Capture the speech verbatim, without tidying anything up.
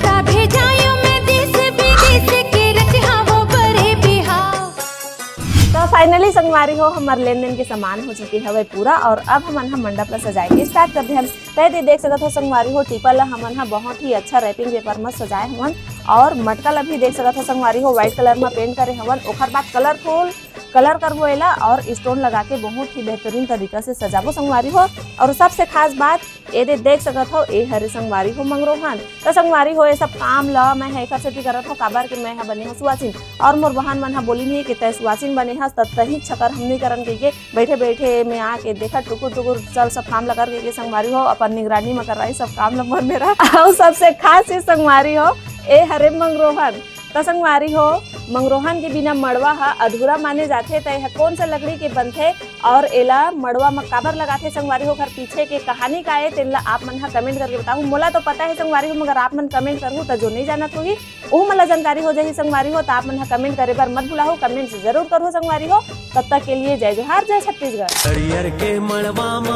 का भेजायो मैं देश विदेश के रच हवो बड़े बिहाव। तो finally संगवारी हो, हमर लेन देन के सामान हो चुके हवे पूरा और अब हमन ह मंडप ला सजाए के start कर देहन। त एदे देख सकत हो संगवारी हो, टीपा ला हमन ह बहुत ही अच्छा wrapping paper म सजाए हवन और मटका ला भी देख सकत हो संगवारी हो, white colour म paint करे हवन। ओखर बाद colourful colour करबो एला और stone लगा के बहुत ही बेहतरीन तरीका से सजाबो संगवारी हो। और सबसे खास बात, एदे देख सकत हो, ए हरे संगवारी हो मंगरोहन। त संगवारी हो, ये सब काम ल मैं ह एकर सेती करत हो, काबर के मैं ह बने हो सुवासिन और मोर बहन मन ह बोलिन हे कि तै सुवासिन बने हस, त तही चक्कर हम नइ करन कहिके बैठे बैठे में आके देखत टुकुर टुकुर चल सब काम ल कर कहिके संगवारी हो, अपन निगरानी म करवाई सब काम ल मोर मेरा। अउ सबसे खास चीज संगवारी हो, ए हरे मंगरोहन। त संगवारी हो, मंगरोहन के बिना मड़वा ह अधूरा माने जाथे, त एह कोन सा लकड़ी के बनथे और एला मड़वा म काबर लगाथे संगवारी हो, ओखर पीछे के कहानी का ए, तेन ला आप मन ह comment करके बताहू। मोला तो पता हे संगवारी हो, मगर आप मन comment करहू त जो नइ जानत होही, ओहू मन ला जानकारी हो जाही संगवारी हो। त आप मन ह comment करे बर मत भुलाहू, comment जरूर करहू संगवारी हो। तब तक के लिए जय जोहार, जय छत्तीसगढ़। हरियर के मड़वा म